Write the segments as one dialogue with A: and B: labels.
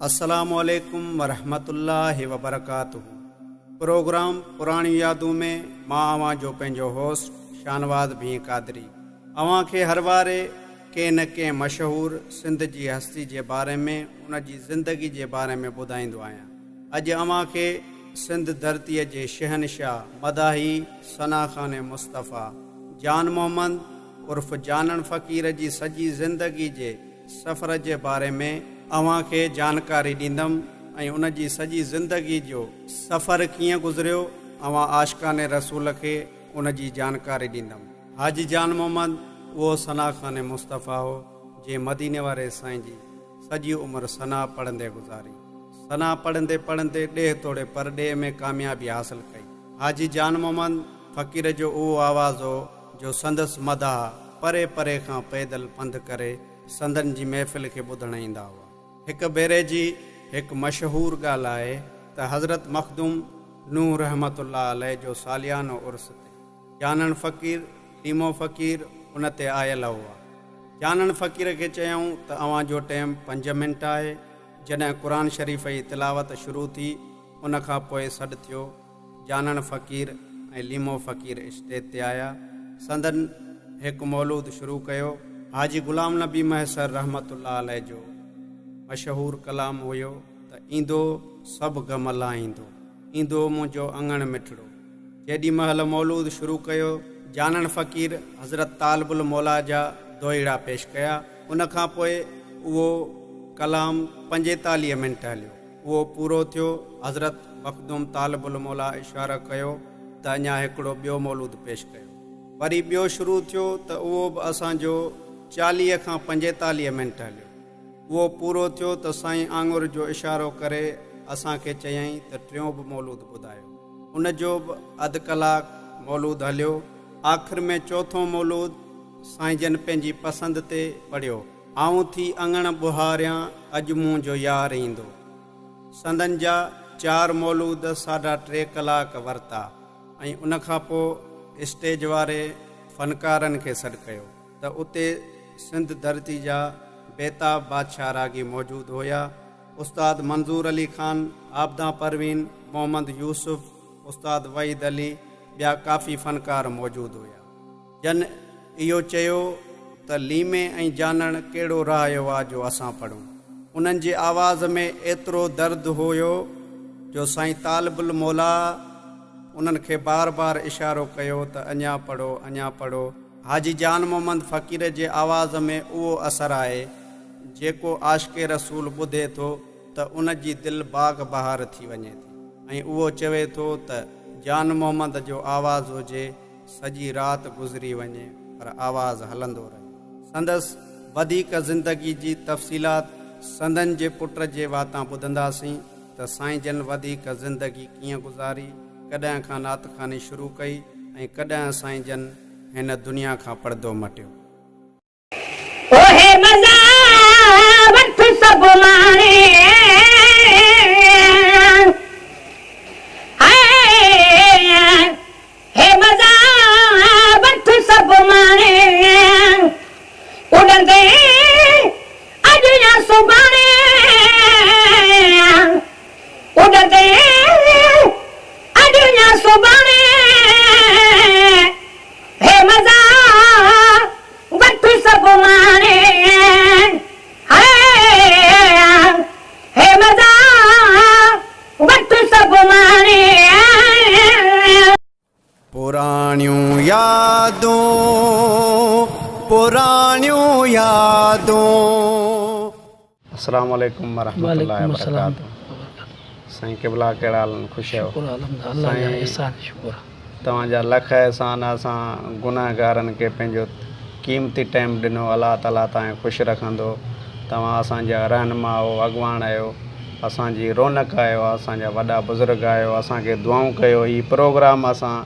A: السلام عليڪم ورحمة الله وبرڪاته پروگرام پراڻيون يادون ۾ مان اوهان جو پنهنجو هوسٽ شاهنواز ڀينء قادري اوهان کي هر واري ڪنهن نه ڪنهن مشهور سنڌ جي هستي جي باري ۾ ان جي زندگي جي باري ۾ ٻڌائيندو آهيان اڄ اوهان کي سنڌ ڌرتيء جي شهنشاهه مداحي ثنا خان مصطفيٰ جان محمد عرف جانڻ فقير جي سڄي زندگي جي سفر جي باري ۾ اوهان کي جانڪاري ڏيندم ۽ ان جي سڄي زندگي جو سفر ڪيئن گذريو اوهان عاشقان رسول کي ان جي جانڪاري ڏيندم. حاجي جان محمد اهو ثنا خان مصطفيٰ هو جنهن مديني واري سائين جي سڄي عمر ثنا پڙهندي گذاري. ثنا پڙهندي پڙهندي ڏيهه توڙي پرڏيهه ۾ ڪاميابي حاصل ڪئي. حاجي جان محمد فقير جو اهو آواز هو جو سندس مداح پري پري کان پيدل پنڌ ڪري سندن جي محفل کي ٻڌڻ ايندا هئا. هڪ ڀيري جي هڪ مشهور ڳالهه آهي ته حضرت مخدوم نوح رحمة الله عليه جو ساليانو عرس تي جانڻ فقير، ليمو فقير ان تي آيل هئا. جانڻ فقير کي چيائون ته اوهان جو ٽيم پنج منٽ آهي. جڏهن قرآن شريف جي تلاوت شروع ٿي ان کان پوء سڏ ٿيو، جانڻ فقير ۽ ليمو فقير اسٽيج تي آيا، سندن هڪ مولود شروع ڪيو. حاجي غلام نبي مهيسر رحمة الله عليه جو مشهور ڪلام هيو ته ايندو سڀ غم لاهيندو، ايندو منهنجو اڱڻ مٺڙو. جيڏي مهل مولود شروع ڪيو، جانڻ فقير حضرت طالب الموليٰ جا دوهيڙا پيش ڪيا. ان کان پوء اهو ڪلام 45 منٽ هليو. اهو پورو ٿيو، حضرت مخدوم طالب الموليٰ اشارو ڪيو ته اڃا هڪڙو ٻيو مولود پيش ڪيو. وري ٻيو شروع ٿيو ته اهو به اسان جو 40 کان 45 منٽ هليو. اهو پورو ٿيو ته سائين آڱر جو اشارو ڪري اسان کي چيائين ته ٽيون به مولود ٻڌايو. ان جو به اڌ ڪلاڪ مولود هليو. آخر ۾ چوٿون مولود سائين جن پنهنجي پسند تي پڙهيو. آئون ٿي اڱڻ ٻهاريان اڄ منهنجو يار ايندو. سندن جا چار مولود ساڍا ٽي ڪلاڪ ورتا ۽ ان کان پوء اسٽيج واري فنڪارن کي سڏ ڪيو ته اتي سنڌ ڌرتي جا بيتاب بادشاهه راڳي موجود هيا. استاد منظور علي خان، عابده پروين، محمد يوسف، استاد وحيد علي ٻيا ڪافي فنڪار موجود هيا. جن اهو چيو ته ليمي ۽ جانڻ ڪهڙو راهيو آ جو اسان پڙهون. انهن جي آواز ۾ ايترو درد هيو جو سائين طالب الموليٰ انهن کي بار بار اشارو ڪيو ته اڃا پڙهو اڃا پڙهو. حاجي جان محمد فقير جي آواز ۾ اهو اثر آهي جيڪو عاشق رسول ٻڌي ٿو ته ان جي دل باغ بهار ٿي وڃي ٿي ۽ اهو چوي ٿو ته جان محمد جو آواز هجي سڄي رات گذري وڃي پر آواز هلندو رهي. سندس وڌيڪ زندگي جي تفصيلات سندن جي پٽ جي واتان ٻڌنداسين ته سائين جن وڌيڪ زندگي ڪيئن گذاري، ڪڏهن کان نعت خواني شروع ڪئي ۽ ڪڏهن سائين جن هن دنيا کان پڙدو مٽيو.
B: اهي مزا وٺ سڀ ماڻي هي مزا وٺ سڀ ماڻي اڏندي اڄ يا سڀاڻي اڏندي اڄ يا سڀاڻي هي مزا وٺ سڀ ماڻي هي مزا وٺ سڀ ماڻي.
A: پراڻيون يادون پراڻيون يادون. السلام عليڪم ورحمة الله
C: وعليڪم السلام
A: وبرڪاته سائين قبلا ڪهڙا حال آهن خوش آهيو
C: شڪر الحمد الله جا
A: سائين
C: احسان شڪر
A: توهان جا لک احسان اسان گنهگارن کي پنهنجو قيمتي ٽائيم ڏنو الله تعالي توهان کي خوش رکندو توهان اسان جا رهنما آهيو اڳواڻ آهيو اسان جي رونق آهيو اسان جا وڏا بزرگ آهيو اسان کي دعائون ڪيو هي پروگرام اسان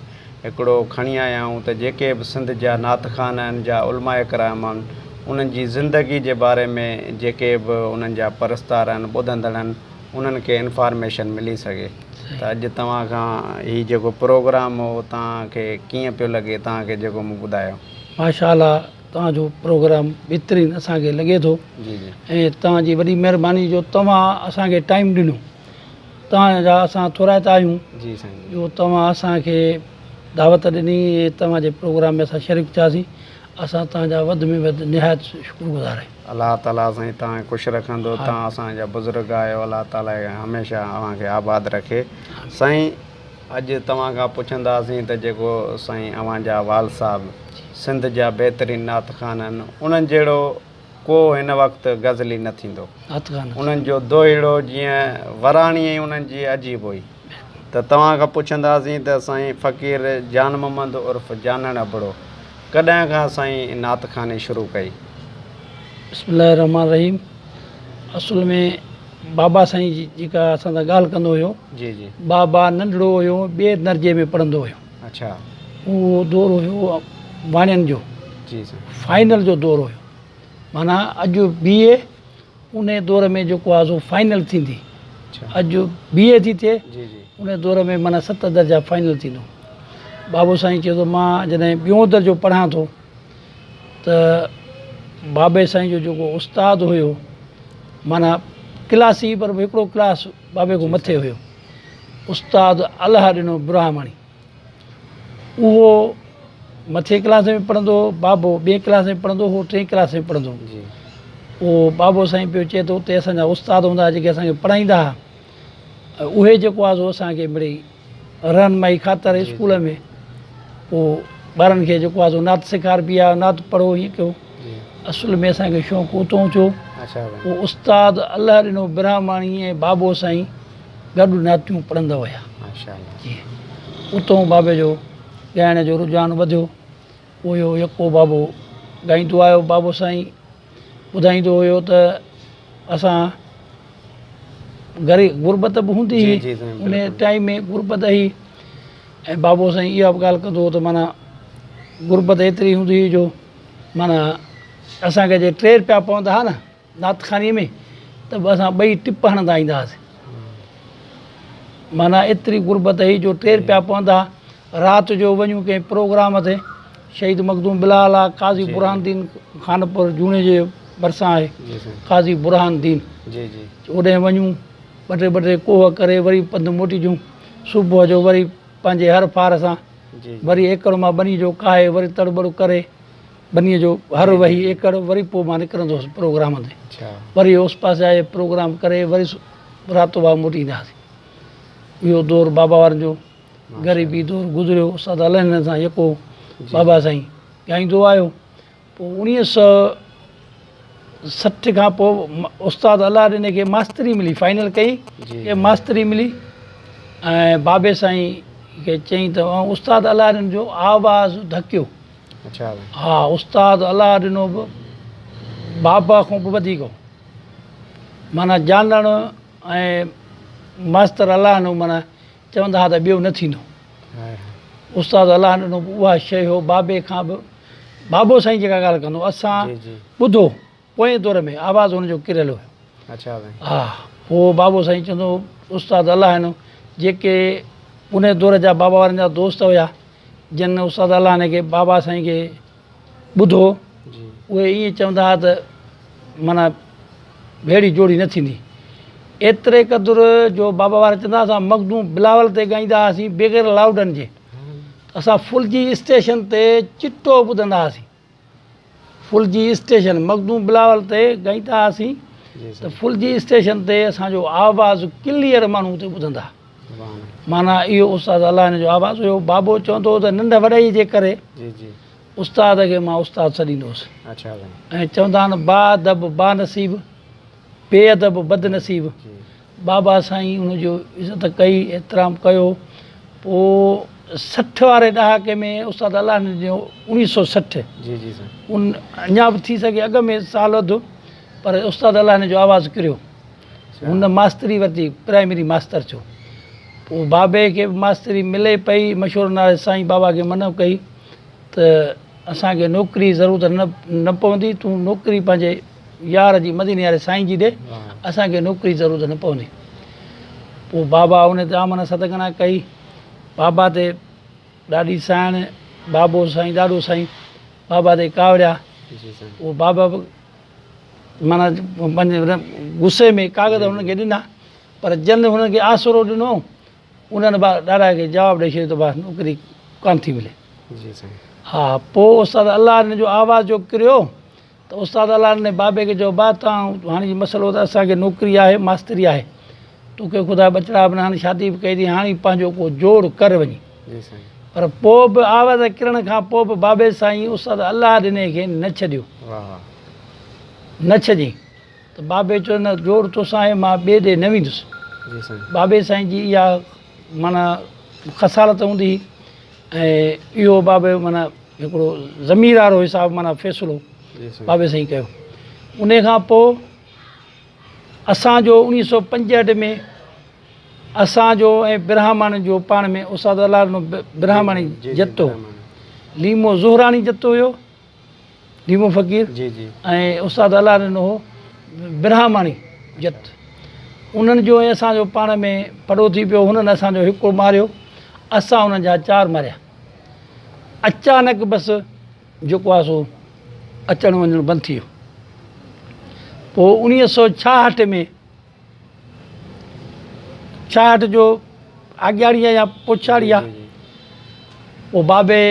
A: هڪڙو کڻي آيا آهيون ته جيڪي به سنڌ جا نعت خوان آهن جا علماء ڪرام آهن انهن جي زندگي جي باري ۾ جيڪي به انهن جا پرستار آهن ٻڌندڙ آهن انهن کي انفارميشن ملي سگهي ته اڄ توهان کان هي جيڪو پروگرام هو توهان کي ڪيئن پيو لڳي توهان کي جيڪو مون ٻڌايو.
C: ماشاء الله توهان جو پروگرام بھترين اسان کي لڳي ٿو
A: جي جي
C: ۽ توهان جي وڏي مھرباني جو توهان اسان کي ٽائيم ڏنو توهان جا اسان ٿورائتا آهيون
A: جي سائين جي
C: جو توهان اسان کي دعوت ڏني ۽ توهان جي پروگرام ۾ اسان شريڪ ٿياسين اسان توهان جا وڌ ۾ وڌ نهايت شڪر گذار آهيون.
A: الله تعالي سائين توهان کي خوش رکندو توهان اسان جا بزرگ آهيو الله تعالي هميشه اوهان کي آباد رکي سائين اڄ توهان کان پڇنداسين ته جيڪو سائين اوهان جا والد صاحب سنڌ جا بهترين نعت خوان آهن انهن جهڙو ڪو هن وقت غزلي نه ٿيندو انهن جو دوهيڙو جيئن وراڻي ئي انهن جي عجيب هئي ته توهان کان پڇنداسين ته سائين فقير جان محمد عرف جانڻ ابڙو ڪڏهن کان سائين نعت خواني شروع ڪئي؟
C: بسم الله الرحمٰن الرحيم اصل ۾ بابا سائين جي جيڪا اسان سان ڳالهه ڪندو هيو
A: جي جي
C: بابا ننڍڙو هيو ٻئي درجي ۾ پڙهندو هيو
A: اڇا
C: اهو دور هيو واڻين جو
A: جي سائين
C: فائنل جو دور هيو معنيٰ اڄ بي اي ان دور ۾ جيڪو آهي سو فائنل ٿيندي اڄ بي اي ٿي ٿئي
A: جي جي
C: ان دور ۾ معنيٰ ست درجا فائنل ٿيندو بابو سائين چيو ته مان جڏهن ٻيون درجو پڙهان ٿو ته بابي سائين جو جيڪو استاد هيو معنيٰ ڪلاس ئي پر هڪڙو ڪلاس بابي کان مٿي هيو استاد الهه ڏنو براهماڻي اهو مٿي ڪلاس ۾ پڙهندو هو بابو ٻئي ڪلاس ۾ پڙهندو هو ٽئين ڪلاس ۾ پڙهندو هو اهو بابو سائين پيو چئي ته اتي اسان جا استاد هوندا هئا جيڪي اسان کي پڙهائيندا هئا اهي جيڪو آهي سو اسان کي مڙئي رهنمائي خاطر اسڪول ۾ پوء ٻارن کي جيڪو آهي سو نعت سيکاربي آهي نعت پڙهو هيئن ڪيو اصل ۾ اسان کي شوق اتو ٿيو پوء استاد الله ڏنو براهماڻي ۽ بابو سائين گڏ نعتيون پڙهندا هيا جي اتو بابي جو ڳائڻ جو رجحان وڌيو پوء اهو يڪو بابو ڳائيندو آيو بابو سائين ٻڌائيندو هيو ته اسان غريب غربت به هوندي هئي ان ٽائيم ۾ غربت هئي ۽ بابو سائين اها به ڳالهه ڪندو هو ته معنيٰ غربت ايتري هوندي هئي جو معنيٰ اسانکي جي ٽي روپيا پوندا هئا نه نعت خواني ۾ ته به اسان ٻئي ٽپ هڻندا ايندا هئاسين معنيٰ ايتري غربت هئي جو ٽي روپيا پوندا هئا رات جو وڃون ڪنهن پروگرام تي شهيد مخدوم بلال آ قاضي برهان الدين خانپور جوڻي جي ڀرسان آهي قاضي برهان الدين اوڏانهن وڃون ٻه ٽي ٻه ٽي ڪوهه ڪري وري پنڌ موٽي اچون صبح جو وري پنهنجي هر ڦار سان وري ايڪڙ مان ٻني جو ڪاهي وري تڙ ٻڙ ڪري ٻنيء جو هر وهي ايڪڙ وري پوء مان نڪرندو هوس پروگرام تي وري اوس پاسي آئي پروگرام ڪري وري راتو ڀاء موٽي ايندا هئاسين اهو دور بابا وارن جو غريبي دور گذريو استاد الهندن سان يڪو بابا سائين ڳائيندو آيو پوء اڻويهه سو 60 کان پوء استاد الله ڏني کي ماستري ملي فائنل ڪئي ماستري ملي ۽ بابي سائين کي چيائين ته استاد الله ڏني جو آواز ڌڪيو ها استاد الله ڏنو به بابا کان به وڌيڪ هو معنيٰ جانڻ ۽ ماستر الله ڏنو معنيٰ چوندا ها ته ٻيو نه ٿيندو استاد الله ڏنو به اها شيء هو بابي کان به بابو سائين جيڪا ڳالهه ڪندو اسان ٻڌو پوئين دور ۾ آواز هن جو ڪريل هيو. ها پوء بابو سائين چوندو هو استاد الله ڏنو جيڪي ان دور جا بابا وارن جا دوست هيا جن استاد الله ڏني کي بابا سائين کي ٻڌو اهي ائين چوندا هئا ته معنيٰ ڀيڙي جوڙي نه ٿيندي ايتري قدر جو بابا وارا چوندا هئا اسان مخدوم بلاول تي ڳائيندا هئاسين بغير لاؤڊن جي اسان ڦلجي اسٽيشن تي چٽو ٻڌندا هئاسين ڦلجي اسٽيشن مخدوم بلاول تي ڳائيندا هئاسين ته ڦلجي اسٽيشن تي اسان جو آواز ڪليئر ماڻهو اتي ٻڌندا معنيٰ اهو استاد الله جو آواز هيو بابو چوندو هو ته ننڍ وڏائي جي ڪري استاد کي مان استاد سڏيندو هوس ۽ چوندا آهن با ادب با نصيب بي ادب بد نصيب بابا سائين ان جو عزت ڪئي احترام ڪيو پوء 60 واري ڏهاڪي ۾ استاد الله ڏنو 1960
A: جي جي سائين
C: ان اڃا به ٿي سگهي اڳ ۾ سال اڌ پر استاد الله ڏني جو آواز ڪريو هن ماستري ورتي پرائمري ماستر ٿيو پوء بابي کي به ماستري ملي پئي مشهور نالي سائين بابا کي منع ڪئي ته اسان کي نوڪري ضرورت نه پوندي تون نوڪري پنهنجي يار جي مديني واري سائين جي ڏي اسان کي نوڪري ضرورت نه پوندي پوء بابا ان تي آمنه صدقنا ڪئي بابا تي ڏاڏي سائڻ بابو سائين ڏاڏو سائين بابا تي ڪاوڙيا اهو بابا به معنيٰ پنهنجي غصي ۾ ڪاغذ هنن کي ڏنا پر جن هنن کي آسرو ڏنو انهن با ڏاڏا کي جواب ڏئي ڇڏيو ته با نوڪري ڪانه ٿي ملي. ها پوء استاد الله ڏني جو آواز جو ڪريو ته استاد الله ڏني بابي کي چيو با تان هاڻي جي مسئلو ته اسان کي نوڪري آهي ماستري آهي توکي خدا ٻچڙا به ناهن شادي به ڪئي اٿئي هاڻي پنهنجو ڪو جوڙ ڪر وڃي. پر پوء به آواز ڪرڻ کان پوء به بابي سائين استاد الله ڏني کي نه ڇڏيو. نه ڇڏيائين. ته بابي چيو نه جوڙ توسان آهي مان ٻئي ڏي نه ويندس. بابي سائين جي اها معنيٰ خصالت هوندي هئي ۽ اهو بابي معنيٰ هڪڙو ضمير وارو حساب معنيٰ فيصلو بابي سائين ڪيو. ان کان پوء اسان جو 1965 ۾ اسان جو ۽ براهماڻين جو پاڻ ۾ استاد الله ڏنو براهماڻي جتو ليمو زهراڻي جتو هيو. ليمو فقير ۽ استاد الله ڏنو هو براهماڻي جت انهن جو ۽ اسان جو پاڻ ۾ پڙو ٿي پيو هنن اسان جو هڪ ماريو اسان انهن جا چار ماريا اچانڪ بس جيڪو آهي سو اچڻ وڃڻ بند ٿي ويو پوء 1966 ۾ 66 جو آڳياڙي آ يا پڇاڙي آ پوء بابي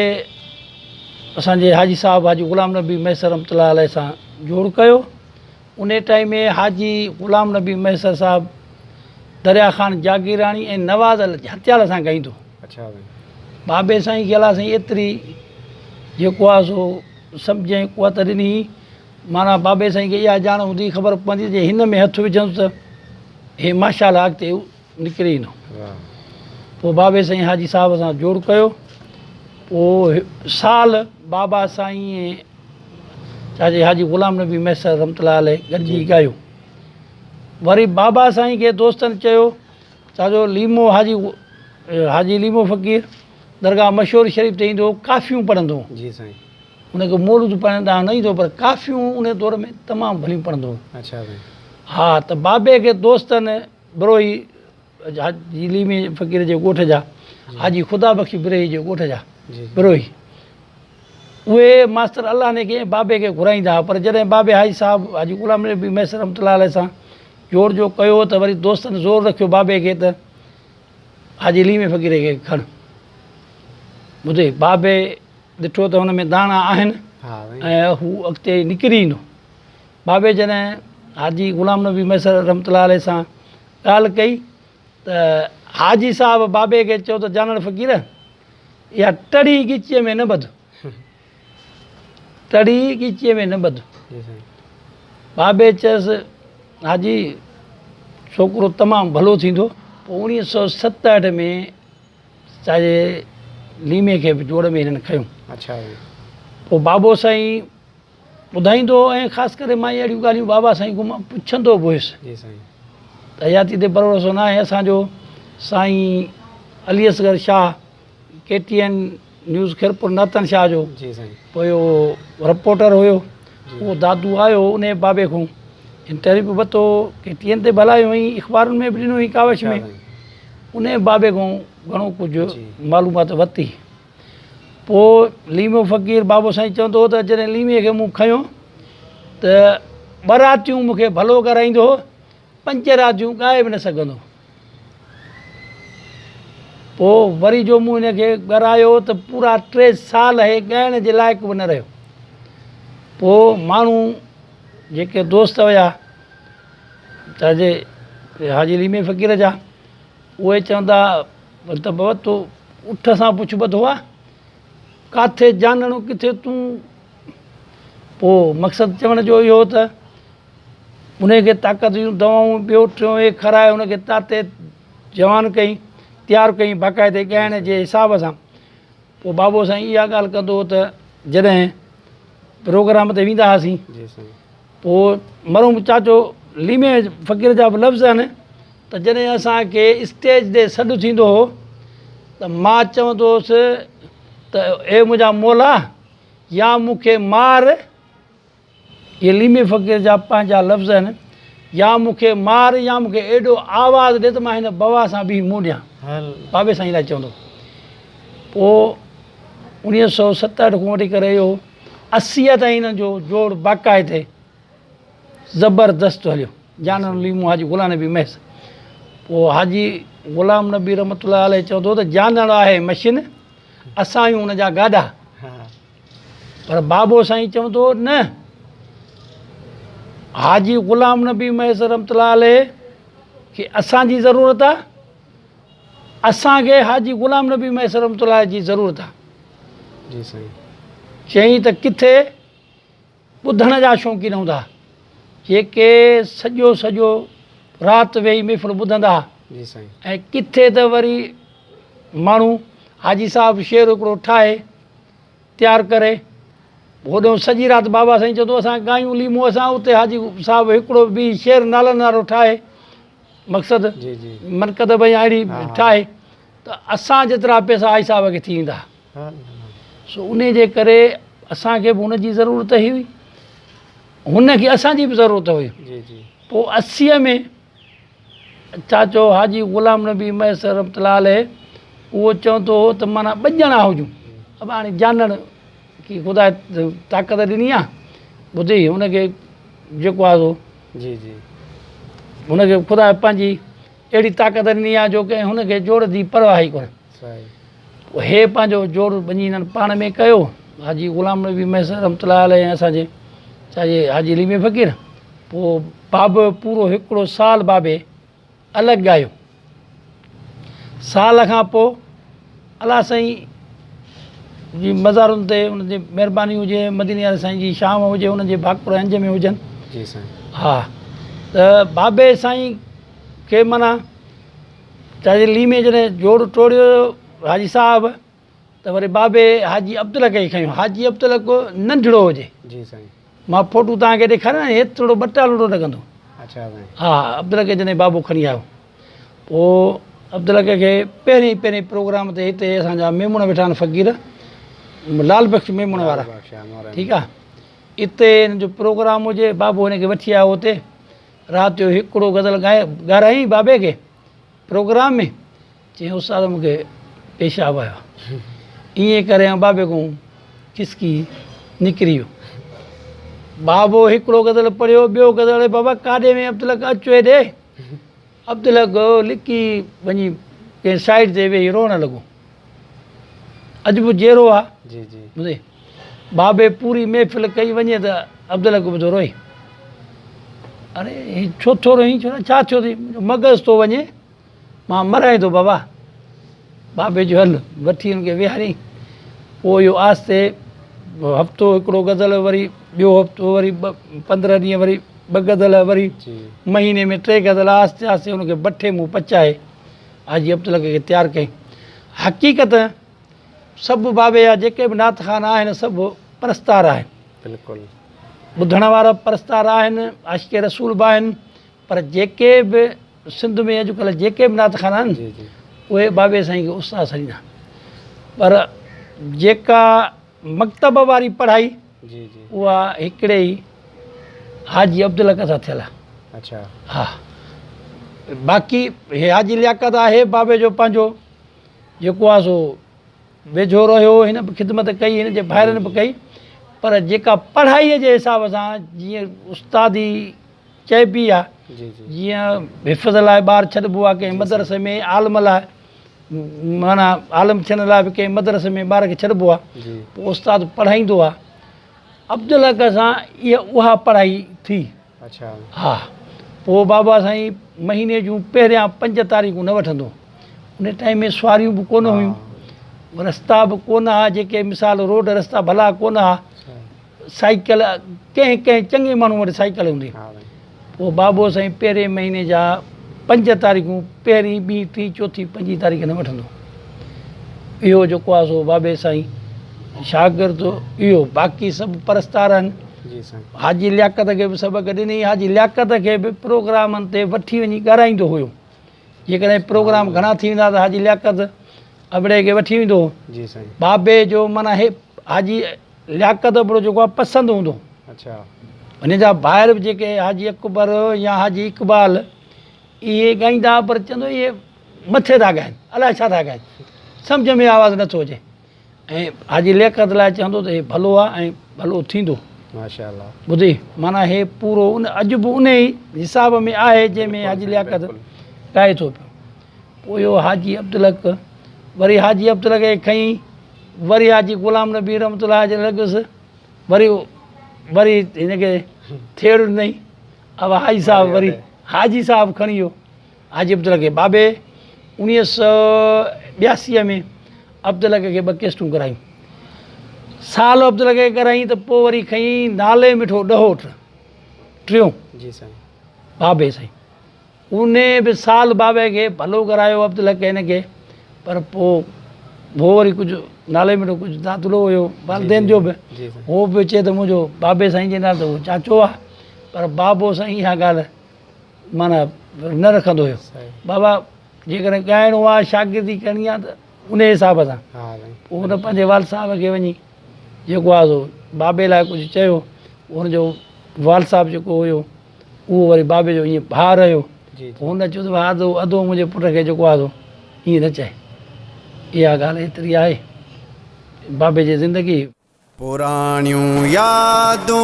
C: اسان جي حاجي صاحب حاجي غلام نبي مهيسر رحمت الله عليه سان جوڙ ڪيو ان ٽائيم ۾ حاجي غلام نبي مهيسر صاحب دريا خان جاگيراڻي ۽ نواز هتيال سان ڳائيندو بابي سائين کي الله سائين ايتري جيڪو آ سو سمجهه ۽ قوت ڏني معنيٰ بابي سائين کي اها ڄاڻ هوندي خبر پوندي جي هن ۾ هٿ وجهندس ته هي ماشاء الله اڳتي نڪري ايندو. پوء بابي سائين حاجي صاحب سان جوڙ ڪيو. پوء سال بابا سائين ۽ چاچي حاجي غلام نبي مهيسر رحمت الله عليه گڏجي ڳايو. وري بابا سائين کي دوستن چيو چاچو ليمو حاجي حاجي ليمو فقير درگاهه مشهور شريف تي ايندو هو ڪافيون پڙهندو هو.
A: جي سائين.
C: ان کي مولود پڙهڻ ڏانهن نه ايندو هو پر ڪافيون ان دور ۾ تمام ڀليون پڙهندو هو.
A: اڇا سائين.
C: ها ته بابي کي دوستن بروهي حاجي ليمي فقير جي ڳوٺ جا حاجي خدا بخش بروهي جي ڳوٺ جا بروهي اهي ماستر الله ني کي ۽ بابي کي گهرائيندا هئا پر جڏهن بابي حاجي صاحب حاجي غلام نبي مهيسر رحمت الله عليه سان جوڙ جو ڪيو ته وري دوستن زور رکيو بابي کي ته حاجي ليمي فقير کي کڻ ٻڌي بابي ڏٺو ته هن ۾ داڻا آهن ۽ هو اڳتي نڪري ايندو. بابي جڏهن حاجي غلام نبي مهيسر رحمة الله عليه سان ڳالهه ڪئي ته حاجي صاحب بابي کي چيو ته جانڻ فقير اها ٽڙي ڳچيء ۾ نه ٻڌ، ٽڙي ڳچيء ۾ نه ٻڌ. بابي چيس حاجي ڇوڪرو تمام ڀلو ٿيندو. پوء 1967 ۾ چاهي ليمي کي به جوڙ ۾ هنن کنيو. پوء بابو سائين ٻڌائيندو هو ۽ خاص ڪري مان اهڙيون ڳالهيون بابا سائين کان مان پڇندو به هيس ته حياتي تي ڀروسو نه آهي اسان جو سائين Ali Asghar Shah K T N news Khairpur Nathan Shah جو پوء اهو رپورٽر هيو اهو دادو آيو هو انهي بابي کان انٽرويو به ورتو ڪي ٽي اين تي به هلايو هئائين اخبارن ۾ به ڏنو هئائين ڪاوش ۾ انهي بابي کان گهڻو ڪجهه معلومات ورتي پوء ليمو فقير بابو سائين چوندو هو ته جڏهن ليمي کي مون کنيو ته ٻه راتيون مون کي ڀلو ڪرائيندو هو پنج راتيون ڳائي به نه سگهندو هو. پوء وري جو مون هن کي ڳرايو ته پورا ٽي سال هي ڳائڻ جي لائق به نه رهيو. پوء ماڻهو جيڪي دوست هيا چاچي حاجي ليمي فقير جا اهي چوندا ته بابا تو اٺ سان پڇ ٻڌو آ ڪاٿي جانڻو ڪٿي تون پوء مقصد چوڻ جو اهو ته انهي کي طاقت جون دوائون ٻيو ٽيون اهي کارائي ان کي تاتي جوان ڪئي تيار ڪئي باقاعدي ڳائڻ جي حساب سان پوء بابو سائين اها ڳالهه ڪندو هو ته جڏهن پروگرام تي ويندا هئاسين پوء مرحوم چاچو ليمي فقير جا به لفظ آهن ته جڏهن اسان کي اسٽيج تي سڏ ٿيندو هو ته مان چوندو هوس ته اي منهنجا مولا يا مون کي مار اهي ليمي فقير جا پنهنجا لفظ آهن، يا مون کي مار يا مون کي ايڏو آواز ڏي ته مان هن بوا سان بيهي منهن ڏيان. بابي سائين لاء چوندو. پوء 1967 کان وٺي ڪري اهو 80 تائين هنن جو جوڙ باقاعدي زبردست هليو. جانڻ ليمو حاجي غلام نبي مهيسر. پوء حاجي غلام نبي رحمة الله عليه چوندو هو ته جانڻ آهي مشين، اسان آهيون ان جا گاڏا. پر بابو سائين چوندو هو نه، حاجي غلام نبي مهيسر رحمة الله عليه کي اسان جي ضرورت آهي، اسان کي حاجي غلام نبي مهيسر رحمة الله عليه جي ضرورت آهي.
A: جي سائين.
C: چيائين ته ڪٿي ٻڌڻ جا شوقين هوندا ها، جيڪي سڄو سڄو رات ويهي محفل ٻڌندا ها ۽ ڪٿي ته وري ماڻهو حاجي صاحب شعر هڪڙو ٺاهي تيار ڪري هوڏهون سڄي رات بابا سائين چوندو اسان ڳايون ليمو اسان اتي حاجي صاحب هڪڙو به شعر نالن وارو ٺاهي مقصد منقد ڀئي اهڙي ٺاهي ته اسان جيترا پئسا حاجي صاحب کي ٿي ويندا ها. سو انهي جي ڪري اسان کي به هن جي ضرورت هئي، هن کي اسان جي به ضرورت هئي. پوء 80 ۾ چاچو حاجي غلام نبي مهيسر رحمة الله عليه اهو چوندو هو ته معنيٰ ٻه ڄڻا هجون، ابا هاڻي جانڻ کي خدا طاقت ڏني آ، ٻڌي هن کي جيڪو آ سو هن کي خدا پنهنجي اهڙي طاقت ڏني آ جو ڪنهن هن کي جوڙ جي پرواهه ئي ڪونهي. پوء هي پنهنجو جوڙ وڃي هنن پاڻ ۾ ڪيو. حاجي غلام نبي مهيسر رحمة الله عليه ۽ اسان جي چاچي حاجي ليمي فقير. پوء بابو پورو هڪڙو سال بابي الڳ ڳايو. سال کان پوء الله سائين جي مزارن تي ان جي مهرباني هجي، مديني واري سائين جي شام هجي، انهن جي ڀاڪر هنج ۾ هجن.
A: جي سائين.
C: ها ته بابي سائين کي معنيٰ چاچي ليمي جڏهن جوڙ ٽوڙيو حاجي صاحب ته وري بابي حاجي عبدالحق کي کنيو. حاجي عبدالحق ننڍڙو هجي.
A: جي سائين.
C: مان فوٽو توهان کي ڏيکاريان هيترو ٻٽالڙو لڳندو.
A: اڇا سائين.
C: ها عبدالحق کي جڏهن بابو کڻي آيو پوء عبدالحق کي پهرين پهرين پروگرام تي هتي اسان جا ميمڻ ويٺا آهن فقير لال بخش ميمڻ وارا ٺيڪ آ اتي هن جو پروگرام هجي بابو هن کي وٺي آيو اتي رات جو هڪڙو غزل ڳائي ڳارايائين بابي کي پروگرام ۾ چيائين استاد مون کي پيشاب آيو آهي ائين ڪري آئون بابي کان کسڪي نڪري ويو بابو هڪڙو غزل پڙهيو ٻيو غزل اڙي بابا ڪاڏي وئين عبدالحق اچ هيڏي عبدالحق لڪي وڃي ڪنهن سائيڊ تي ويهي روئڻ لڳو اڄ به جيئرو آ
A: جي جي
C: ٻڌي بابي پوري محفل ڪئي وڃي ته عبدالحق به ٿو روئي اڙي هي ڇو ٿو روئين ڇو ڇا ٿيو اٿئي منهنجو مغز ٿو وڃي مان مران ٿو بابا بابي جو هل وٺي هن کي ويهاري پوء اهو آهستي هفتو هڪڙو غزل وري ٻيو هفتو وري ٻه 15 ڏينهن وري ٻه غزل وري مهيني ۾ ٽي غزل آهستي آهستي هن کي بٺي مون پچائي حاجي عبدالحق کي تيار ڪيائين. حقيقت سڀ بابي جا جيڪي به نعت خوان آهن سڀ پرستار آهن.
A: بلڪل.
C: ٻڌڻ وارا پرستار آهن، عاشق رسول به آهن، پر جيڪي به سنڌ ۾ اڄڪلهه جيڪي به نعت خوان آهن اهي بابي سائين کي استاد سڏيندا. پر جيڪا مڪتب واري پڙهائي اها هڪڙي ئي حاجي عبدالحق سان ٿيل آهي.
A: اڇا.
C: ها باقي هي حاجي لياقت آهي بابي جو پنهنجو جيڪو آهي سو ويجهو رهيو هن به خدمت ڪئي هن جي ڀائرن به ڪئي پر جيڪا پڙهائي جي حساب سان جيئن استادي چئبي آهي جيئن حفظ لاء ٻار ڇڏبو آهي ڪنهن مدرسي ۾ عالم لاء معنيٰ عالم ٿيڻ لاء به ڪنهن مدرسي ۾ ٻار کي ڇڏبو آهي پوء استاد پڙهائيندو آهي عبدالحق سان اها پڙهائي ٿي. ها پوء بابا سائين مهيني جون پهريان 5 تاريخون نه وٺندو ان ٽائيم ۾ سواريون به ڪونه هيون رستا به ڪونه ها جيڪي مثال روڊ رستا ڀلا ڪونه ها سائيڪل ڪنهن ڪنهن چڱي ماڻهو وٽ سائيڪل هوندي پوء بابو سائين پهرين مهيني جا 5 تاريخون پهرين ٻي ٽي چوٿي پنجين تاريخ نه وٺندو اهو جيڪو آهي سو بابي سائين شاگرد اهو باقي سڀ پرستار آهن حاجي لياقت کي به سبق ڏني حاجي لياقت کي به پروگرامن تي وٺي وڃي ڳارائيندو هيو جيڪڏهن پروگرام گهڻا ٿي ويندا ته حاجي لياقت ابڙي کي وٺي ويندو هو بابي جو معنيٰ هي حاجي لياقت ابڙو جيڪو آهي پسند هوندو هن جا ڀائر به جيڪي حاجي اڪبر يا حاجي اقبال اهي ڳائيندا هئا پر چوندو اهي مٿي ٿا ڳائن الائي ڇا ٿا ڳائن سمجهه ۾ آواز نٿو اچي. ۽ حاجي لياقت لاء چوندو ته هي ڀلو آ ۽ ڀلو ٿيندو.
A: ماشاء الله.
C: ٻڌي معنيٰ هي پورو ان اڄ به ان ئي حساب ۾ آهي جنهن ۾ حاجي لياقت ڳائي ٿو پيو. پوء اهو حاجي عبدالحق وري حاجي عبدالحق کي کنئي وري حاجي غلام نبي رحمة الله جي لڳس وري وري هن کي ٿيڙ ڏنئي اب حاجي صاحب وري حاجي صاحب کڻي ويو. حاجي عبدالحق کي بابي اوڻيهه سؤ ٻياسيء ۾ عبدالحق کي ٻه ڪيسٽون ڪرايون. سال عبدالحق کي ڪرايائين ته پوء وري کنيائين نالي مٺو ڏهوٽ ٽيون.
A: جي سائين.
C: بابي سائين انهي به سال بابي کي ڀلو ڪرايو عبدالحق هن کي پر پوء هو وري ڪجهه نالي مٺو ڪجهه دادلو هيو والدين جو به هو به چئي ته منهنجو بابي سائين جي نالي ته هو چاچو آ پر بابو سائين اها ڳالهه معنيٰ نه رکندو هيو. بابا جيڪڏهن ڳائڻو آ شاگردي ڪرڻي آ ته انهي حساب سان. پوء هن پنهنجي والد صاحب کي وڃي جيڪو آ سو بابي لاء ڪجهه چيو. هن جو والد صاحب جيڪو هيو اهو وري بابي جو ائين ڀاء رهيو. پوء هن چيو ته ڀاء ادو ادو منهنجي پٽ کي جيڪو آ سو ائين نه چئي. اها ڳالهه ايتري آهي بابي جي زندگي.
A: پراڻيون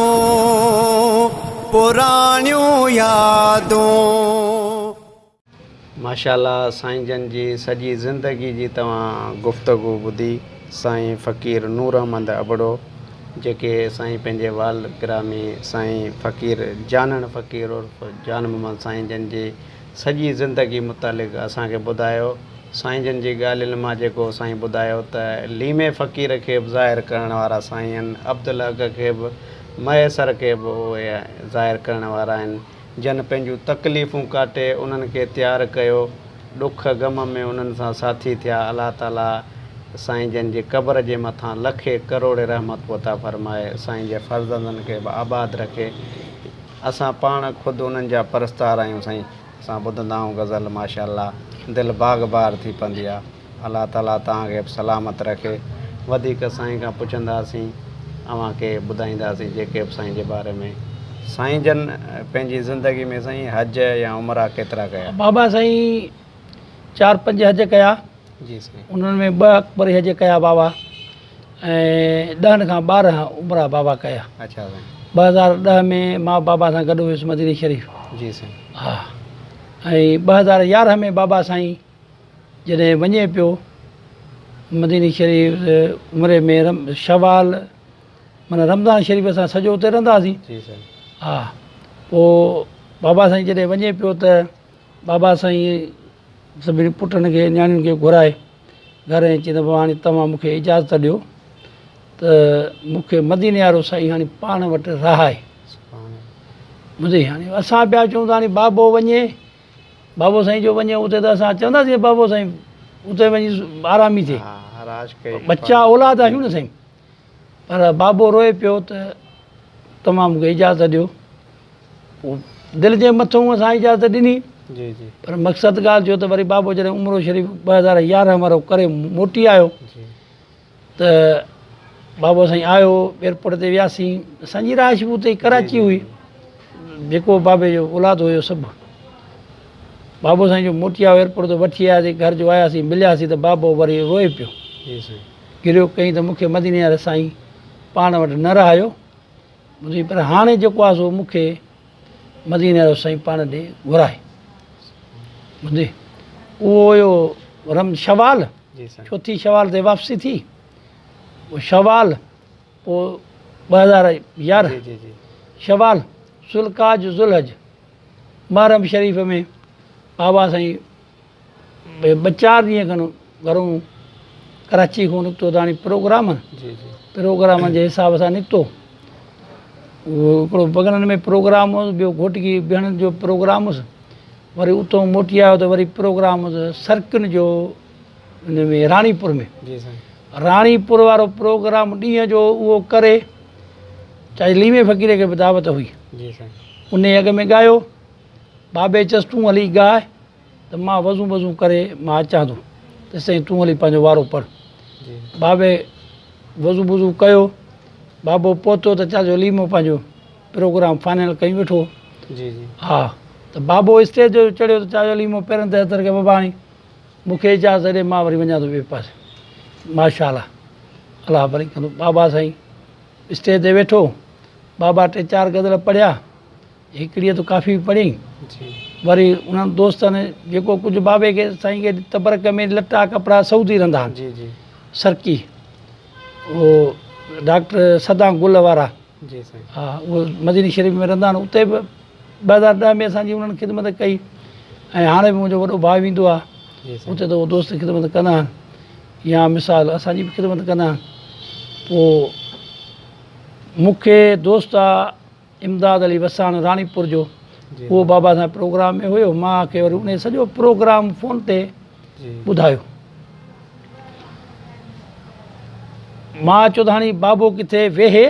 A: يادون پراڻيون يادون. ماشاءالله سائين جن جي سڄي زندگي جي توهان گفتگو ٻڌي سائين فقير نور احمد ابڙو جيڪي سائين پنهنجي والد گرامي سائين فقير جانڻ فقير عرف جان محمد سائين جن جي سڄي زندگي متعلق اسان کي ٻڌايو سائين جن جي ڳالهين مان جيڪو سائين ٻڌايو ته ليمي فقير کي به ظاهر ڪرڻ وارا سائين آهن، عبدالحق کي به، مهيسر کي به اهي ظاهر ڪرڻ وارا آهن، جن پنهنجون تڪليفون ڪاٽي انهن کي تيار ڪيو، ڏک غم ۾ انهن سان ساٿي ٿيا، الله تعالي سائين جن جي قبر جي مٿان لکين ڪروڙين رحمتون عطا فرمائي، سائين جي فرزندن کي به آباد رکي، اسان پاڻ خود انهن جا پرستار آهيون سائين. اسان ٻڌندا آهيون غزل ماشاءالله دل باغ بهار ٿي پوندي آ الله تعالي توهان کي به سلامت رکي وڌيڪ سائين کان پڇنداسين اوهان کي ٻڌائينداسين جيڪي به سائين جي باري ۾ سائين جن پنهنجي زندگي ۾ سائين حج يا عمرا ڪيترا ڪيا.
C: بابا سائين چار پنج حج ڪيا.
A: جي سائين.
C: انهن ۾ ٻه اڪبري حج ڪيا بابا ۽ ڏهن کان 12 عمرا بابا ڪيا.
A: اڇا سائين.
C: 2010 ۾ مان بابا سان گڏ هيس مديني شريف.
A: جي سائين.
C: ها ۽ 2011 ۾ بابا سائين جڏهن وڃي پيو مديني شريف عمري ۾ شوال معنيٰ رمضان شريف اسان سڄو اتي رهنداسين.
A: جي سائين.
C: ها پوء بابا سائين جڏهن وڃي پيو ته بابا سائين سڀني پٽن کي نياڻين کي گهرائي گهر ۽ چئي ته بابا هاڻي توهان مون کي اجازت ڏيو ته مون کي مديني وارو سائين هاڻي پاڻ وٽ رهائي. ٻڌئي هاڻي اسان پيا چئون ته هاڻي بابو وڃي بابو سائين جو وڃي اتي ته اسان چونداسين بابو سائين اتي وڃي آرامي ٿئي ٻچا اولاد آهيون نه سائين پر بابو روئي پيو ته توهان مون کي اجازت ڏيو پوء دل جي مٿئون اسان اجازت ڏني
A: جي جي
C: پر مقصد ڳالهه جو ته وري بابو جڏهن عمرو شريف 2011 وارو ڪري موٽي آيو
A: جي
C: ته بابو سائين آيو ايئرپورٽ تي وياسين اسان جي رهائش به اتي ڪراچي هئي جيڪو بابي جو اولاد هيو سڀ بابو سائين جو موٽي آيو ايئرپورٽ تي وٺي آياسين گهر جو آياسين ملياسين ته بابو وري روئي پيو
A: جي سائين
C: گريو ڪيائين ته مون کي مديني واري سائين پاڻ وٽ نه رهايو ٻڌي پر هاڻي جيڪو آهي سو مون کي مديني وارو سائين پاڻ ڏي گهرائي ٻڌي اهو هيو رم شوال چوٿي شوال تي واپسي ٿي پوء شوال پوء 2011 شوال ذوالقعد ذوالحج محرم شريف ۾ بابا سائين ٻه چار ڏينهن کن گهرون ڪراچي کان نڪتو ته هاڻي پروگرام پروگرام جي حساب سان نڪتو اهو هڪڙو بگنن ۾ پروگرام هوس ٻيو گهوٽڪي بيهڻ جو پروگرام هوس وري اتو موٽي آيو ته وري پروگرام هوس سرڪن جو ان ۾ راڻيپور ۾ راڻيپور وارو پروگرام ڏينهن جو اهو ڪري چاچي ليمي فقير کي به دعوت هئي ان اڳ ۾ ڳايو بابي چيس تون هلي ڳاء ته مان وضو بضو ڪري مان اچان ٿو تيستائين تون هلي پنهنجو وارو پڙهه. بابي وضو بضو ڪيو، بابو پهتو ته چاچو ليمو پنهنجو پروگرام فائنل ڪيون ويٺو هو. ها ته بابو اسٽيج تي چڙهيو ته چاچو ليمو پيرن تي هٿ رکي بابا هاڻي مون کي اجازت ڏي مان وري وڃان ٿو ٻئي پاسي. ماشاء الله. الله ڀلي ڪندو. بابا سائين اسٽيج تي ويٺو، بابا ٽي چار غزل پڙهيا، هڪڙيء ته ڪافي پڙهيائين. وري انهن دوستن جيڪو ڪجهه بابي کي سائين کي تبرڪ ۾ لٽا ڪپڙا سعودي رهندا آهن، سرڪي اهو ڊاڪٽر سدا گل وارا، ها اهو مديني شريف ۾ رهندا آهن، اتي به 2010 ۾ اسان جي انهن خدمت ڪئي ۽ هاڻي به منهنجو وڏو ڀاء ويندو آهي اتي ته اهو دوست خدمت ڪندا آهن يا مثال اسان جي به خدمت ڪندا آهن. پوء مون کي دوست آ امداد علي وساڻ راڻيپور جو، اهو بابا سان پروگرام ۾ هيو، مان کي وري انهي سڄو پروگرام فون تي ٻڌايو. مان چيو ته هاڻي بابو ڪٿي ويهي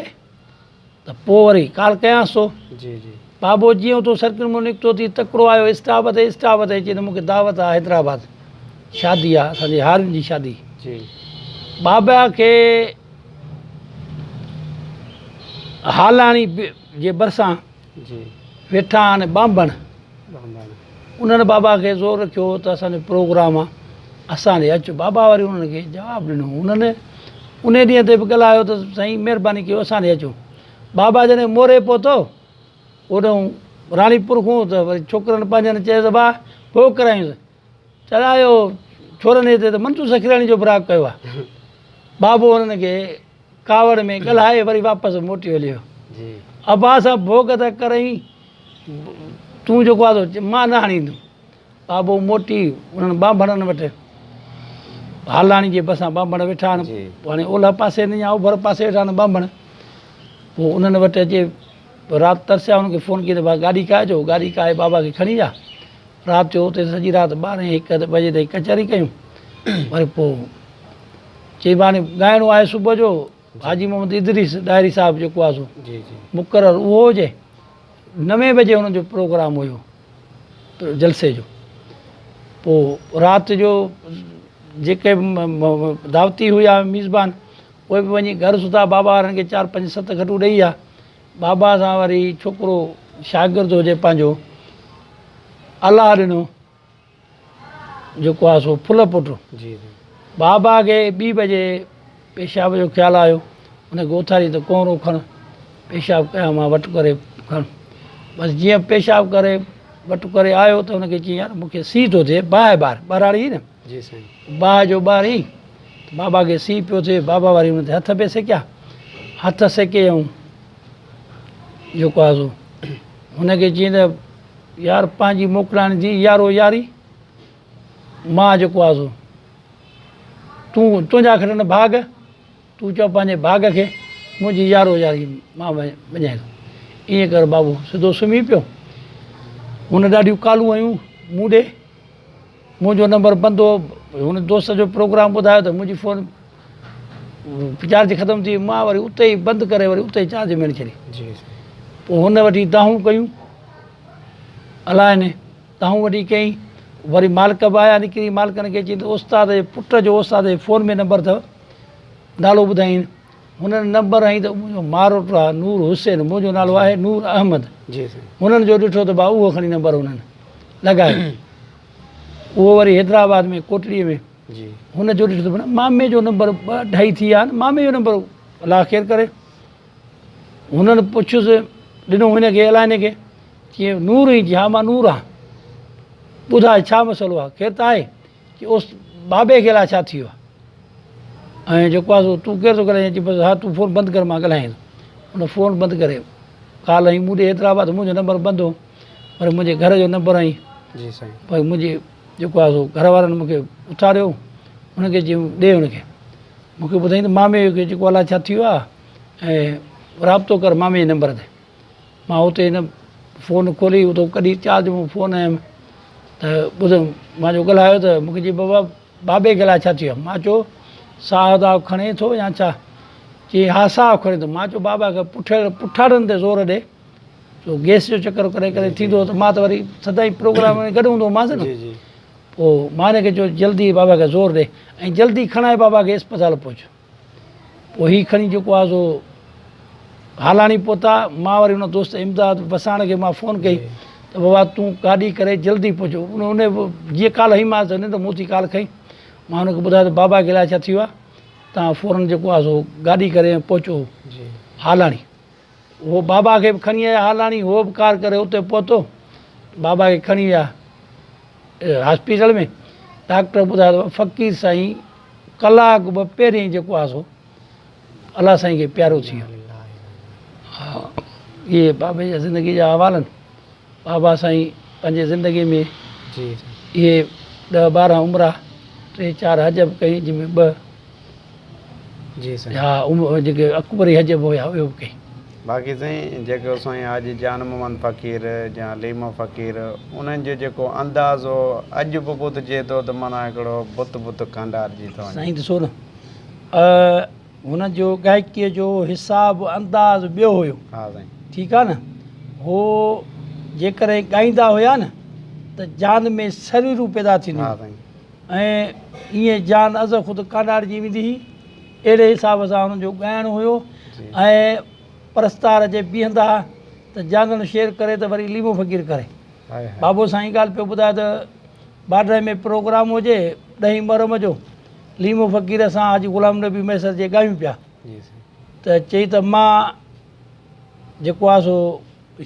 C: ته پوء وري ڪال ڪيانس ٿو. بابو جيئن اتو سرڪل مان نڪتو ٿي تڪڙو آيو اسٽاپ تي، اسٽاپ تي اچي ته مون کي دعوت آ حيدرآباد شادي آ اسان جي هارين جي شادي. بابا کي هالاڻي جي ڀرسان ويٺا آهن ٻانڀڻ، انهن بابا کي زور رکيو ته اسان جو پروگرام آ اسان ڏي اچ. بابا وري انهن کي جواب ڏنو، انهن ان ڏينهن تي به ڳالهايو ته سائين مهرباني ڪيو اسان ڏي اچو. بابا جڏهن موري پهتو اوڏانهن راڻيپور کان ته وري ڇوڪرن پنهنجن چيس ته ڀاء پوء ڪرايونس، چڙهايو ڇورن هتي ته منظور سکراڻي جو براڪ ڪيو آ. بابو انهن کي ڪاوڙ ۾ ڳالهائي وري واپس موٽي هليو. ابا سان ڀوڳ ته ڪرئين تون جيڪو آ سو مان نه هڻيندم. بابو موٽي انهن ٻانڀڻن وٽ هالاڻي جي ڀرسان ٻانڀڻ ويٺا آهن، هاڻي اولهه پاسي نه يا اوڀر پاسي ويٺا آهن ٻانڀڻ. پوء انهن وٽ اچي رات ترسيا، انهن کي فون ڪئي ته ڀاء گاڏي ڪاهي اچو، گاڏي ڪاهي بابا کي کڻي ويا. رات جو اتي سڄي رات ٻارهين هڪ بجي تائين ڪچهري ڪيون. وري پوء چئي هاڻي ڳائڻو آهي صبح جو حاجي محمد ادريس ڏاهري صاحب جيڪو آهي سو مقرر اهو هجي. نوين بجي هن جو پروگرام هيو جلسي جو. پوء رات جو جيڪي دعوتي هيا ميزبان اهي به وڃي گهر ستا. بابا وارن کي چار پنج ست کٽون ڏئي ويا. بابا سان وري ڇوڪرو شاگرد هجي پنهنجو الله ڏنو جيڪو آهي سو ڦل پٽ. بابا کي ٻي بجي پيشاب جو خيال آيو، ان کي اٿاري ته ڪونرو کڻ پيشاب ڪيان مان وٽ ڪري کڻ. بس جيئن پيشاب ڪري وٽ ڪري آيو ته ان کي چيائين يار مون کي سيء ٿو ٿئي، باهه ٻار ٻهراڙي هئي نه، باهه جو ٻار هئي ته بابا کي سيء پيو ٿئي. بابا وري ان تي هٿ پئي سيڪيا، هٿ سيڪي ۽ جيڪو آهي سو هن کي چيائين ته يار پنهنجي موڪلاڻي ٿي يارو ياري، مان جيڪو آهي سو تون تنهنجا کٽن ڀاڳ، تون چئو پنهنجي ڀاڳ کي منهنجي يارو ياري مان وڃائين ٿو. ائين ڪر بابو سڌو سمهي پيو. هن ڏاڍيون ڪالون هنيون مون ڏي، منهنجو نمبر بند هو. هن دوست جو پروگرام ٻڌايو ته منهنجي فون چارج ختم ٿي، مان وري اتي ئي بند ڪري وري اتي ئي چارج ۾ هڻي ڇڏي. پوء هن وٺي دانهون ڪيون، الائي نه دانهون وٺي ڪيائين. وري مالڪ به آيا نڪري، مالڪن کي چيائين ته استاد جي پٽ جو استاد جي فون ۾ نمبر اٿو، نالو ٻڌائين. هنن نمبر هنئي ته منهنجو ماروٽ آ نور حسين، منهنجو نالو آهي نور احمد. هنن جو ڏٺو ته ڀاء اهو کڻي نمبر هنن لڳايو. اهو وري حيدرآباد ۾ ڪوٽڙي ۾ هن جو ڏٺو ته مامي جو نمبر ٻه اڍائي ٿي ويا آهن، مامي جو نمبر الله خير ڪري. هنن پڇيس ڏنو هن کي الائي کي، چيائين نور آهين؟ چيائين ها مان نور آهيان. ٻڌاء ڇا مسئلو آهي، خير ته آهي؟ چي اوس بابي کي الائي ڇا ٿي ويو آهي ۽ جيڪو آهي سو تون ڪير ٿو ڳالهائين؟ چي بس ها تون فون بند ڪر مان ڳالهايان ٿو. هن فون بند ڪري ڪال هنئي مون ڏي حيدرآباد، منهنجو نمبر بند هو پر منهنجي گهر جو نمبر هنئي. پوء منهنجي جيڪو آهي سو گهر وارن مون کي اٿاريو، هن کي چيم ڏي هن کي، مون کي ٻڌائين ته مامي کي جيڪو الائي ڇا ٿي ويو آهي ۽ رابطو ڪر مامي جي نمبر تي. مان اتي هن فون کولي اتو ڪڍي چارج مون فون هنيم ته ٻڌ مان جو ڳالهايو ته مون کي چئي بابا بابي کي الائي ڇا ٿي ويو آهي. مان چيو ساهه داء کڻي ٿو يا ڇا؟ چي ها ساهه کڻي ٿو. مان چيو بابا کي پٺاڙن تي زور ڏي جو گئس جو چڪر ڪڏهن ڪڏهن ٿيندو هو ته مان ته وري سدائين پروگرام ۾ گڏ هوندو هومانس نه. پوء مان هن کي چيو جلدي بابا کي زور ڏي ۽ جلدي کڻائي بابا کي اسپتال پهچ. پوء هي کڻي جيڪو آهي سو هالاڻي پهتا. مان وري ان دوست امداد وساڻ کي مان فون ڪئي ته بابا تون گاڏي ڪري جلدي پهچ. ان جيئن ڪال هنئي مانس ته هن ته مون ٿي ڪال کنئي. مان هن کي ٻڌايو ته بابا کي الائي ڇا ٿي ويو آهي. توهان فورن جيڪو آهي سو گاڏي ڪري ۽ پهچو هالاڻي. هو بابا کي به کڻي آيا هالاڻي، هو به ڪار ڪري اتي پهتو. بابا کي کڻي ويا هاسپيٽل ۾، ڊاڪٽر ٻڌايو ته فقير سائين ڪلاڪ ٻه پهرين جيڪو آهي سو الله سائين کي پيارو ٿي ويو. ها اهي بابي جا زندگي جا احوال آهن. بابا سائين پنهنجي زندگي ۾ اهي ڏهه 12 عمرا، 3 4 حج به ڪئي، جن ۾ 2
A: جي سائين.
C: ها جيڪي اڪبري حج به هيا اهي به ڪئي.
A: باقي سائين جيڪو سائين حاجي جان محمد فقير يا ليمو فقير انهن جو جيڪو انداز هو اڄ به ٻڌجي ٿو ته معنيٰ هڪڙو بت بت ڪانڊارجي ٿو وڃي.
C: سائين ڏسو نه هن جو گائڪيء جو حساب انداز ٻيو هيو.
A: ها سائين.
C: ٺيڪ آ نه هو جيڪڏهن ڳائيندا هيا نه ته جان ۾ سريرون پيدا ٿينديون.
A: ها سائين.
C: ۽ ائين جان از خود ڪانڊارجي ويندي هئي. اهڙي حساب سان هنن جو ڳائڻ هيو ۽ پرستار جي بيهندا ها ته جانڻ شعر ڪري ته وري ليمو فقير ڪري. بابو سائين ڳالهه پيو ٻڌائي ته بارڊر ۾ پروگرام هجي ڏهين محرم جو، ليمو فقير سان حاجي غلام نبي مهيسر جي ڳايون پيا ته چئي ته مان جيڪو آهي سو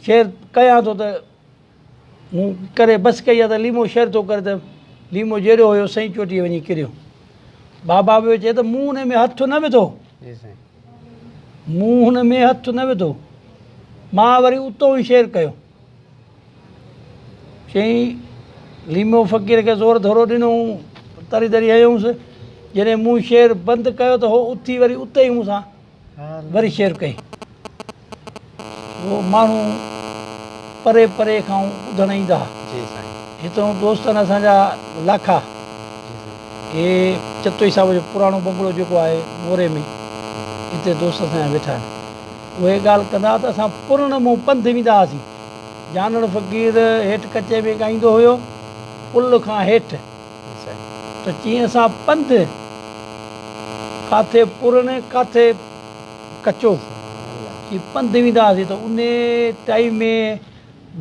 C: شعر ڪيان ٿو ته مون ڪري بس ڪئي آ ته ليمو شهر ٿو ڪري ته ليمو جيڏو هيو سئي چوٽيء وڃي ڪريو. بابا پيو چئي ته مون ان ۾ هٿ نه وڌو. مون هن ۾ هٿ نه وڌو. مان وري اتو ئي شعر ڪيو. چيائين ليمو فقير کي زور ڌورو ڏنو، تري تري هنيوس. جڏهن مون شعر بند ڪيو ته هو اٿي وري اتي ئي مون سان وري شعر ڪئي. اهو ماڻهو پري پري کان ٻڌڻ ايندا ها. هتان دوستن اسان جا لاکا هي چتوئي صاحب جو پراڻو بنگلو جيڪو آهي موري ۾ اتي دوست اسان جا ويٺا آهن. اهي ڳالهه ڪندا ها ته اسان پرڻ مون پنڌ ويندا هئاسين. جانڻ فقير هيٺ ڪچي ۾ ڳائيندو هيو پل کان هيٺ. ته چيائين اسان پنڌ ڪاٿي پرڻ ڪاٿي ڪچو چي پنڌ ويندا هئاسين ته ان ٽائيم ۾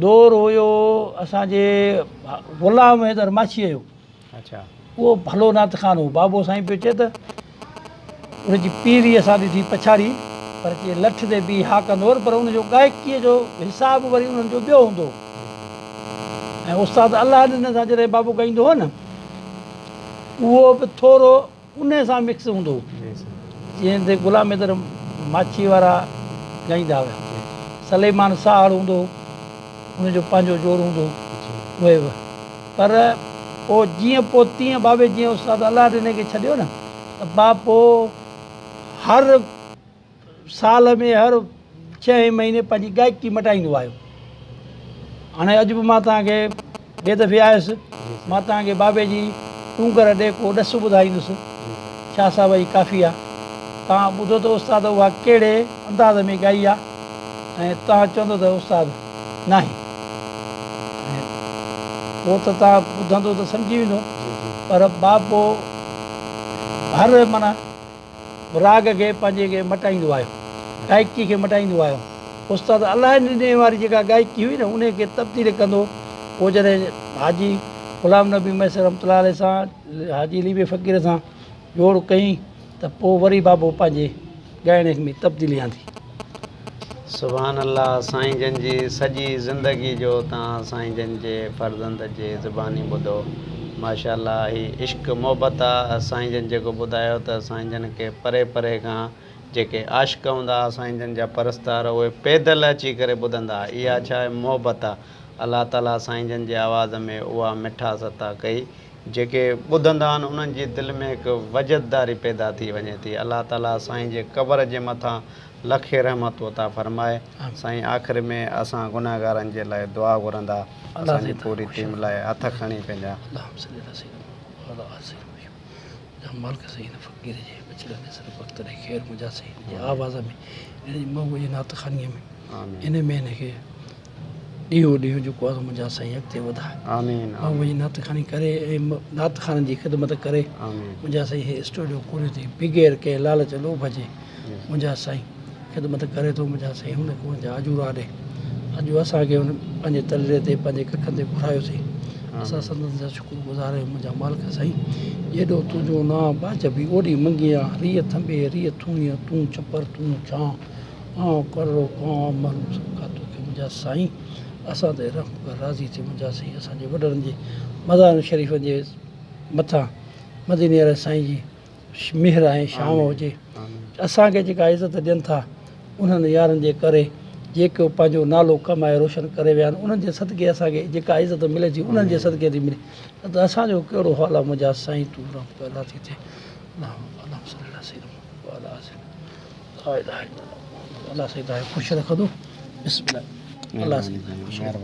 C: دور هيو اسان جي غلام حيدر ماڇيء جو اهو ڀلو نعت خوان هو بابو سائين پيو چئي ته ان جي پيري اسان ڏٺي پڇاڙي پر چي لٺ تي بيهي ها ڪندو هو پر ان جو گائڪيء جو حساب وري انهن جو ٻيو هوندو هو. ۽ استاد الله ڏني سان جڏهن بابو ڳائيندو هو نه اهو به ٿورو انهي سان مڪس هوندو هو جنهن تي غلام حيدر ماڇي وارا ڳائيندا هيا. سليمان ساهڙ هوندو هو ان جو پنهنجو جوڙ هوندو هو اهي به پر پوء جيئن پوء تيئن بابي جيئن استاد الله ڏني کي ڇڏيو نه ته بابو هر سال ۾ هر ڇهين مهيني پنهنجي گائڪي مٽائيندو آيو. هاڻي اڄ به مان توهان کي ٻئي دفعي آيس، مان توهان کي بابي جي ٽونگر ڏي ڪو ڏس ٻڌائيندس. شاهه صاحب جي ڪافي آ. توهان ٻڌو ته استاد اها ڪهڙي انداز ۾ ڳائي آ ۽ توهان چوندو ته استاد ناهي. هاڻي اهو ته توهان ٻڌندو ته سمجهي ويندو پر بابو هر معنيٰ راڳ کي پنهنجي کي مٽائيندو آيو، گائڪي کي مٽائيندو آيو. استاد الله ڏني واري جيڪا گائڪي هئي نه انهي کي تبديل ڪندو پوء جڏهن حاجي غلام نبي مهيسر رحمة الله عليه سان حاجي علي بي فقير سان جوڙ ڪئي ته پوء وري بابو پنهنجي ڳائڻي ۾ تبديلي آندي.
A: سبحان الله سائين جن جي سڄي زندگي جو تان سائين جن جي فرزند جي زباني ٻڌو ماشاءالله هي عشق محبت آ سائين جن جيڪو ٻڌايو ته سائين جن کي پري پري کان جيڪي عاشق هوندا ها سائين جن جا پرستار اهي پيدل اچي ڪري ٻڌندا ها اها ڇا آهي محبت آ الله تعالي سائين جن جي آواز ۾ اها مٺاس عطا ڪئي جيڪي ٻڌندا آهن انهن جي دل ۾ هڪ وجدداري پيدا ٿي وڃي ٿي الله تعالي سائين جي قبر جي مٿان لکين رحمتون عطا فرمائي سائين آخر ۾ اسان گنهگارن جي لاء دعا گهرندا اسان جي پوري ٽيم لاء هٿ کڻي پنهنجا.
C: اللهم صل علي سيدنا محمد وعلي آل سيدنا محمد جا مالڪ سائين هن فقير جي ٻچڙن کي صرف وقت ڏي خير منهنجا سائين جي آواز ۾ هن جي محبوب جي نعت خواني ۾ ان ۾ هن کي ڏينهون ڏينهن جيڪو آهي منهنجا سائين اڳتي وڌاء.
A: آمين.
C: محبوب جي نعت خواني ڪري ۽ نعت خوانن جي خدمت ڪري.
A: آمين.
C: منهنجا سائين هي اسٽوڊيو کوليو اٿئي بغير ڪنهن لالچ لوڀ جي منهنجا سائين خدمت ڪري ٿو منهنجا سائين هن کي ان جا اجورا ڏي. اڄ اسان کي هن پنهنجي ترلي تي پنهنجي ڪکن تي گهرايو اٿئي. اسان سندن جا شڪر گذار آهيون منهنجا مالڪ سائين جيڏو تنهنجو نانء ٻاجهه به اوڏي منگيان ريء ٿنڀي ريء ٿوڻيء تون ڇپر تون ڇانء آئون ڪرڙو ڪانء محروم سڀ ڪا توکي منهنجا سائين اسان تي رحم ڪر راضي ٿي منهنجا سائين اسان جي وڏڙن جي مزارن شريفن جي مٿان مديني واري سائين جي مهر ۽ شام هجي. اسان کي جيڪا عزت ڏين ٿا انهن يارن جي ڪري جيڪو پنهنجو نالو ڪمائي روشن ڪري ويا آهن انهن جي صدقي اسان کي جيڪا عزت ملي ٿي انهن جي صدقي ٿي ملي نه ته اسان جو ڪهڙو حال آهي منهنجا سائين تون رحم ڪر راضي ٿي اللهم صل علي سيدنا محمد وعلي آل سيدنا لا اله الا الله الله سائين توهان کي خوش رکندو بسم الله الله سائين توهان کي خوش رکندو.